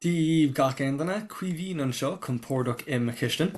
Dia daoibh gach aon duine, Caoimhín anseo, compordach i mo chistin.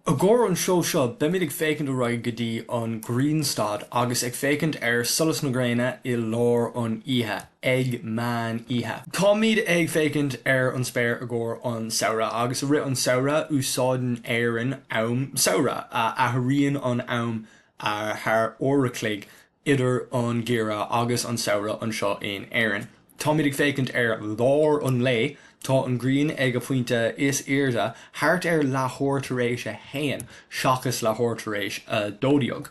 I gcomhair an seó seo, beimid ag féachaint ar aghaidh go dtí an ghrianstad agus ag féachaint ar solas na gréine i lár an oíche, ag meán oíche. Táimid ag féachaint ar an spéir i gcomhair an samhradh agus i rith an samhradh úsáideann Éirinn am samhradh, a athraíonn an am thar uair a chloig idir an geimhreadh agus an samhradh anseo in Éirinn. Táimid ag féachaint ar lár an lae, tá an ghrian ag a pointe is airde thart ar leathuair tar éis a haon seachas leathuair tar éis a 12.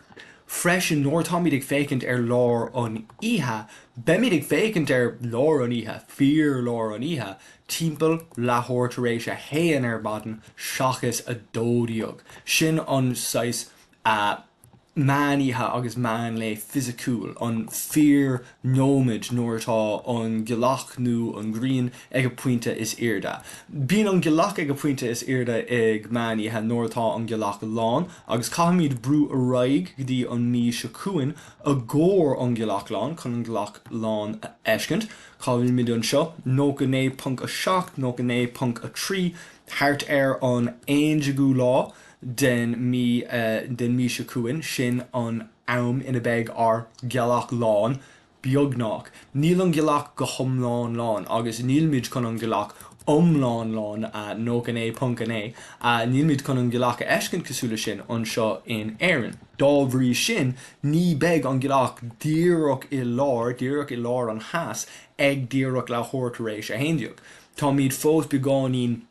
Freisin, nuair atáimid ag féachaint ar lár an oíche, beimid ag féachaint ar lár an oíche, fíor-lár an oíche, timpeall leathuair tar éis a haon ar maidin seachas a 12. Sin an saghas meán oíche agus meán lae fisiciúil, an fíor nóiméad nuair atá an ghealach nó an ghrian ag a pointe is airde. Bíonn an ghealach ag a pointe is airde ag meán oíche nuair atá an ghealach lán agus caithfimid brú ar aghaidh go dtí an mí seo chugainn i gcomhair an ghealach lán chun an ghealach lán a fheiscint. Cá bhfuilimid anseo? 99.7, 99.3, thart ar an 11ú lá den mí den mí seo chugainn, sin an am ina beidh ár ghealach lán, beagnach. Níl an ghealach go hiomlán lán agus nílimid chun an ghealach iomlán lán, 99.9, nílimid chun an ghealach a fheiscint cosúil leis sin anseo in Éirinn. Dá bhrí sin, ní beidh an ghealach díreach i lár, díreach i lár an theas ag díreach leathuair tar éis a haon déag. Táimid fós beagáinín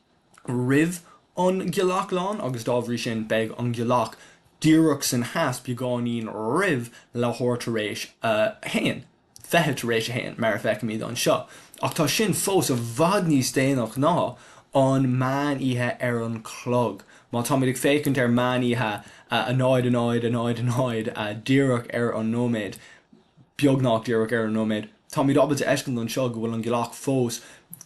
roimh an ghealach lán agus dá bhrí sin beidh an ghealach díreach san theas beagáinín roimh leathuair tar éis a haon, 1:20 tar éis a haon, mar a feicimid anseo. Ach tá sin fós i bhfad níos déanach ná an meán oíche ar an chlog. Má táimid ag féachaint ar meán oíche a 0, 0, 0, 0, díreach ar an nóiméad, beagnach díreach ar an nóiméad. Táimid ábalta a fheiscint anseo go bhfuil an ghealach fós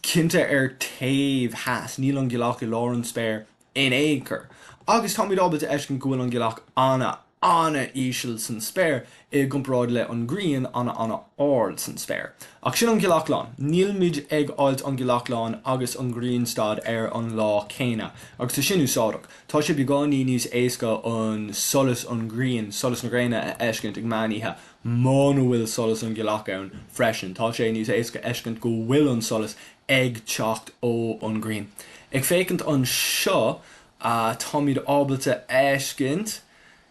cinnte ar taobh theas, níl an ghealach i lár an spéir in aon chor. Agus táimid ábalta a fheiscint go bhfuil an ghealach ana, ana-íseal san spéir i gcomparáid le an ghrian ana, ana-ard san spéir. Ach sin an ghealach lán. Nílimid ag fháilt an ghealach lán agus an ghrianstad ar an lá céanna, agus tá sin úsáideach. Tá sé beagáinín níos éasca an solas an ghrian, solas na gréine a fheiscint ag meán oíche muna bhfuil solas an ghealach ann freisin. Tá sé níos éasca fheiscint go bhfuil an solas ag teacht ó an ghrian. Ag féachaint anseo, táimid ábalta fheiscint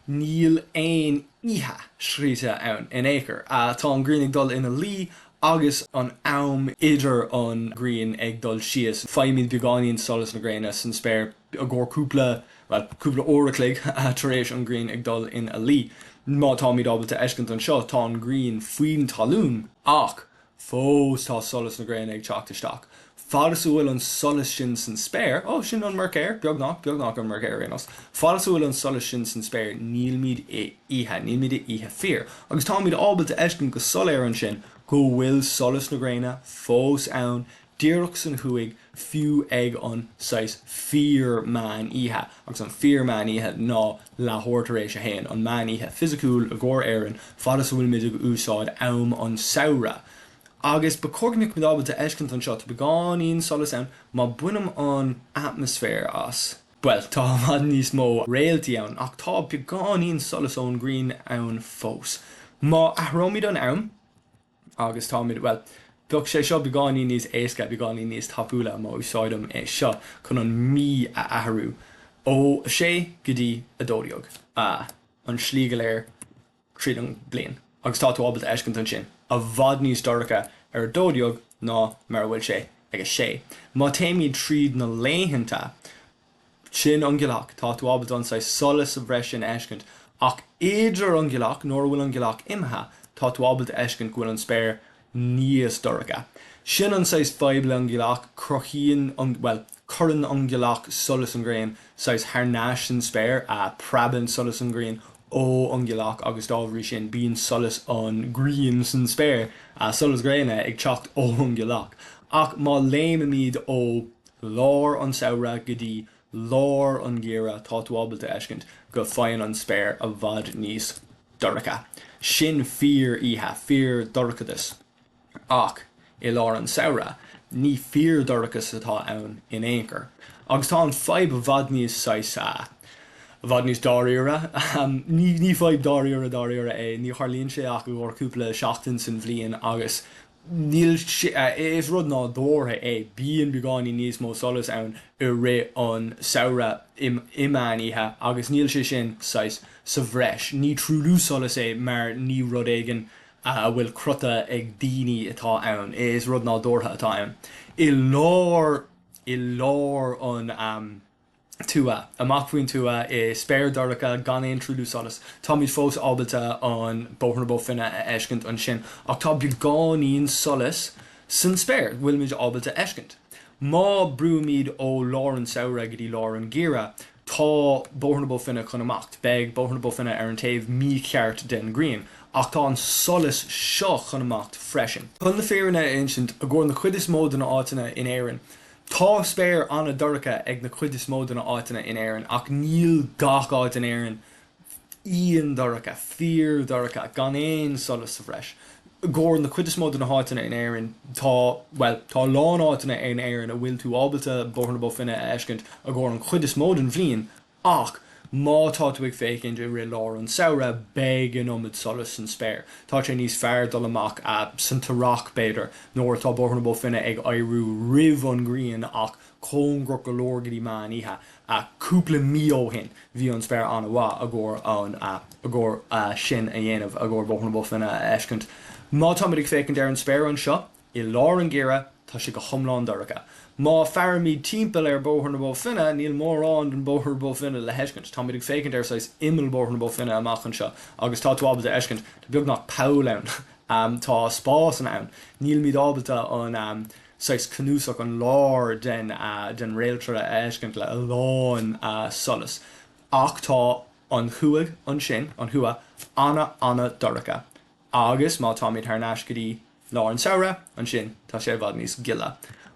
níl aon oíche scríte ann in aon chor. Tá an ghrian ag dul ina luí agus an am idir an ghrian ag dul síos, faighimid beagáinín solas na gréine san spéir. i gcomhair cúpla, bhuel, cúpla uair a chloig tar éis an ghrian ag dul ina luí. Má táimid ábalta fheiscint anseo, tá an ghrian faoin talún ach fós tá solas na gréine ag teacht isteach. Fad is a bhfuil an solas sin san spéir, ó, sin an Meircéir, beagnach, beagnach an Meircéir ar aon nós, fad is a bhfuil an solas sin san spéir nílimid i oíche, nílimid i oíche fíor. Agus táimid ábalta fheiscint go soiléir ansin go bhfuil solas na gréine fós ann díreach san thuaidh, fiú ag an saghas fíor meán oíche, agus an fíor meán oíche ná leathuair tar éis a haon, an meán oíche fisiciúil i gcomhair Éireann, fad is a bhfuilimid ag úsáid am an samhradh. Agus ba chóir go mbeadh muid ábalta fheiscint anseo, tá beagáinín solas ann, má bainim an atmaisféar as, bhuel, tá i bhfad níos mó réaltaí ann, ach tá beagáinín solas ón ghrian ann fós. Má athróimid an am, Agus táimid, bhuel, bheadh sé seo beagáinín níos éasca, beagáinín níos tapúla má úsáidim é seo chun an mí a athrú ó 6 go dtí 12, an slí go léir tríd an bliain. Agus tá tú ábalta fheiscint ansin, i bhfad níos dorcha ar 12 ná mar a bhfuil sé ag 6. Má téimid tríd na laethanta, Sin an ghealach. Tá tú ábalta an saghas solas sa bhreis sin a fheiscint. Ach idir an ghealach, nuair a bhfuil an ghealach imithe, tá tú ábalta a fheiscint go bhfuil an spéir níos dorcha. Sin an saghas fadhb le an ghealach, cruthaíonn an, bhuel, cuireann an ghealach solas an ghrian saghas thar n-ais san spéir, preabann solas an ghrian ó an ghealach agus dá bhrí sin bíonn solas an ghrian san spéir, solas gréine ag teacht ó an ghealach. Ach má léimimid ó lár an samhradh go dtí lár an gheimhreadh tá tú ábalta a fheiscint go faigheann an spéir i bhfad níos dorcha. Sin fíor oíche, fíor dorchadas. Ach i lár an samhradh, ní fíordhorchas atá ann in aon chor. Agus tá an fadhb i bhfad níos saghas, i bhfad níos dáiríre. Ní fadhb dáiríre dáiríre é, ní tharlaíonn sé ach i gcomhair cúpla seachtain san bhliain agus níl sé, is rud nádúrtha é, bíonn beagáinín níos mó solais ann i rith an samhradh i meán oíche agus níl sé sin saghas sa bhreis. Ní truailliú solais é mar ní rud éigin a bhfuil cruthaithe ag daoine atá ann, is rud nádúrtha atá ann. I lár, i lár an tuath, amach faoin tuath, i spéir dhorcha gan aon truailliú solais, táimid fós ábalta an Bóthar na Bó Finne a fheiscint ansin, ach tá beagáinín solais san spéir bhfuilimid ábalta fheiscint. Má brúimid ó lár an samhradh go dtí lár an gheimhridh, Tá Bóthar na Bó Finne chun imeacht. Beidh Bóthar na Bó Finne ar an taobh mícheart den ghrian. Ach tá an solas seo chun imeacht freisin. Chun na fírinne a insint, i gcomhair na cuid is mó de na áiteanna in Éirinn, tá spéir an-dorcha ag na cuid is mó de na áiteanna in Éirinn, ach níl gach áit in Éirinn íon-dorcha, fíor-dhorcha, gan aon solas sa bhreis. I gcomhair na cuid is mó de na háiteanna in Éirinn, tá, bhuel, tá a lán áiteanna in Éirinn a bhfuil tú ábalta Bóthar na Bó Finne a fheiscint i gcomhair an chuid is mó den bhliain, ach má tá tú ag féachaint i rith lár an samhradh, beidh an iomad solais san spéir. Tá sé níos fearr dul amach san t-earrach, b'fhéidir, nuair atá Bóthar na Bó Finne ag éiriú roimh an ghrian ach cóngarach go leor go dtí meán oíche. Cúpla mí ó shin bhí an spéir an-mhaith i gcomhair an i gcomhair sin a dhéanamh, i gcomhair Bóthar na Bó Finne a fheiscint. Má táimid ag féachaint ar an spéir anseo i lár an gheimhridh, tá sé go hiomlán dorcha. Má fairimid timpeall ar Bóthar na Bó Finne, níl mórán den Bóthar Bó Finne le feiscint. Táimid ag féachaint ar saghas imeall Bóthar na Bó Finne amach anseo agus tá tú ábalta fheiscint, tá beagnach poll ann. Tá spásanna ann. Nílimid ábalta an. saghas cnuasach, an lár den den réaltra a fheiscint le a lán solais. Ach tá an thuaidh ansin, an thuath, ana-ana-dorcha. Agus má táimid thar n-ais go dtí lár an samhradh, ansin tá sé i bhfad níos gile.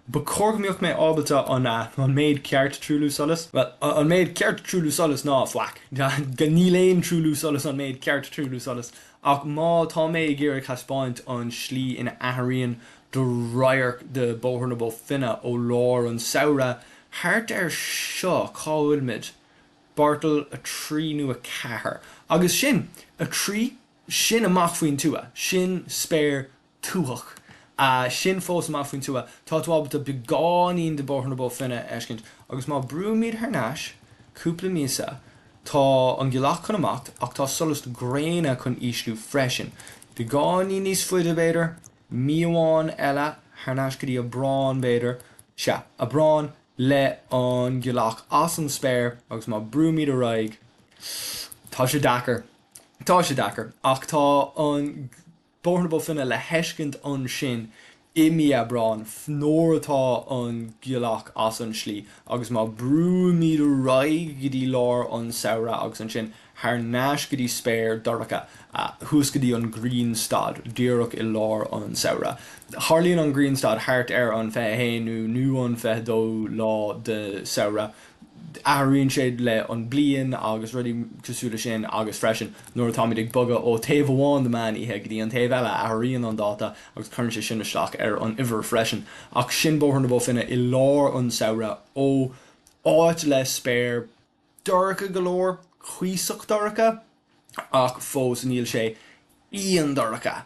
Ba chóir go mbeadh mé ábalta an an méid ceart truailliú solais, bhuel, an méid ceart truailliú solais ná faic. Níl aon truailliú solais an méid ceart truailliú solais. Ach má tá mé ag iarraidh thaispeáint an slí ina athraíonn do radharc de Bóthar na Bó Finne ó lár an samhradh, thart ar seo, cá bhfuilimid? Bortle 3 nó 4. Agus sin, 3, sin amach faoin tuath, sin spéir tuathach. Sin fós amach faoin tuath. Tá tú ábalta beagáinín de Bóthar na Bó Finne a fheiscint. Agus má brúimid thar n-ais cúpla míosa, tá an ghealach chun imeacht ach tá solas na gréine chun ísliú freisin. Beagáinín níos faide, b'fhéidir, mí amháin eile, thar n-ais go dtí Aibreán, b'fhéidir. Sea, Aibreán, le an ghealach as an spéir agus má brúimid ar aghaidh, tá sé deacair, tá sé deacair, ach tá an Bóthar na Bó Finne le feiscint ansin i mí Aibreáin nuair atá an ghealach as an slí agus má brúimid ar aghaidh go dtí lár an samhradh agus ansin thar n-ais go dtí spéir dorcha thuas go dtí an grianstad díreach i lár an samhradh. Tharlaíonn an grianstad thart ar an 21 nó an 22 lá de samhradh. Athraíonn sé le an bliain agus rudaí cosúil le sin agus freisin nuair atáimid ag bogadh ó taobh amháin de meán oíche go dtí an taobh eile athraíonn an dáta agus cuireann sé sin isteach ar an uimhir freisin. Ach sin Bóthar na Bó Finne i lár an samhradh ó áit le spéir dorcha go leor, cuíosach dorcha ach fós níl sé íon-dorcha,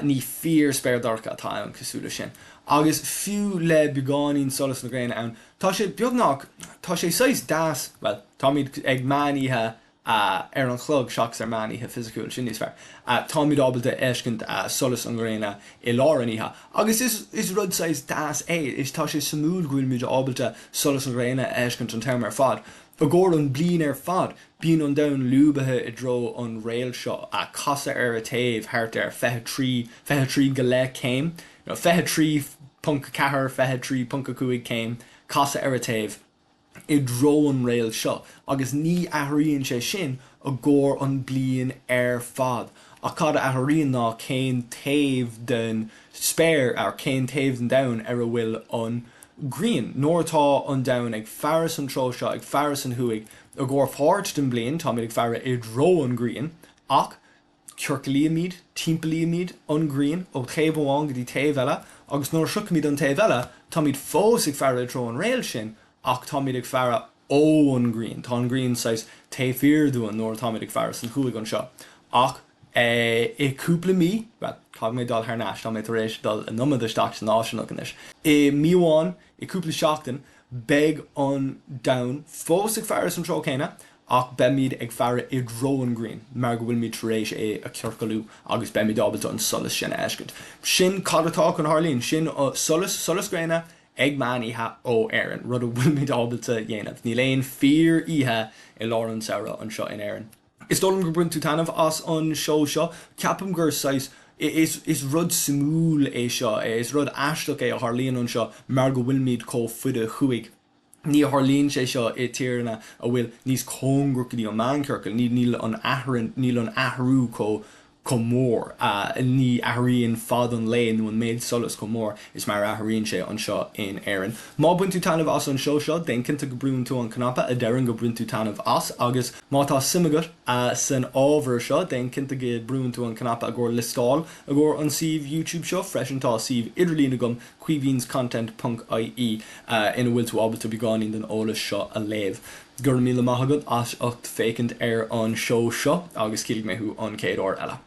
ní fíor-spéir dhorcha atá ann cosúil leis sin. Agus fiú le beagáinín solas na gréine ann, tá sé beagnach, tá sé saghas deas, bhuel, táimid ag meán oíche ar an chlog seachas ar meán oíche fisiciúil, sin níos fearr, táimid ábalta fheiscint solas an ghréine i lár an oíche. Agus is, is rud saghas deas é, is tá sé suimiúil go bhfuilimid ábalta solas an ghréine a fheiscint an t-am ar fad. I gcomhair an bliain ar fad, bíonn an domhan lúbaithe i dtreo an réalt seo, casadh ar a taobh thart ar 23, 23 go leith céim, nó 23.4, 23.5 céim, casadh ar a taobh i dtreo an réalt seo, agus ní athraíonn sé sin i gcomhair an bliain ar fad. Ach cad a athraíonn ná cén taobh den spéir, or cén taobh den domhan ar a bhfuil an ghrian. Nuair atá an domhan ag faire san treo seo, ag faire san thuaidh, i gcomhair páirt den bliain, táimid ag faire i dtreo an ghrian, ach. Ciorclaímid, timpeallaímid an ghrian ó thaobh amháin go dtí taobh eile agus nuair a shroichimid an taobh eile, táimid fós ag faire i dtreo an réalt sin ach táimid ag faire ó an ghrian. Tá an ghrian saghas taobh thiar dúinn nuair atáimid ag faire san thuaidh anseo. Ach i cúpla mí, bhuel, caithfidh mé dul thar n-ais, tá mé tar éis dul an iomad isteach san fháistineach anois. I mí amháin, i cúpla seachtain, beidh an domhan fós ag faire san treo céanna ach beimid ag faire i dtreo an ghrian mar go bhfuilimid tar éis é a chiorcalú agus beimid ábalta an solas sin a fheiscint. Sin cad atá chun tharlaíonn, sin solas, solas gréine ag meán oíche ó Éirinn, rud a bhfuilimid ábalta dhéanamh. Níl aon fíor oíche i lár an samhradh anseo in Éirinn. Is dóigh liom gur bhain tú taitneamh as an seó seo. Ceapaim gur saghas, is, is rud suimiúil é seo, is rud aisteach é a tharlaíonn anseo mar go bhfuilimid chomh faide thuaidh. Ní tharlaíonn sé seo i tíreanna a bhfuil níos cóngarach go dtí an meánchiorcal, níl an níl an athrú chomh chomh mór, ní athraíonn fad an lae nó an méid solais chomh mór is mar a athraíonn sé anseo in Éirinn. Má bhain tú taitneamh as an seó seo, déan cinnte go brúann tú an cnaipe a deireann go bain tú taitneamh as agus má tá suim agat san ábhar seo, déan cinnte go brúann tú an cnaipe i gcomhair liostáil i gcomhair an suíomh YouTube seo. Freisin tá suíomh idirlín agam caoimhinscontent ponc ie ina bhfuil tú ábalta beagáinín den eolas seo a léamh. Go raibh míle maith agat as ucht féachaint ar an seó seo agus cífidh mé thú an chéad uair eile.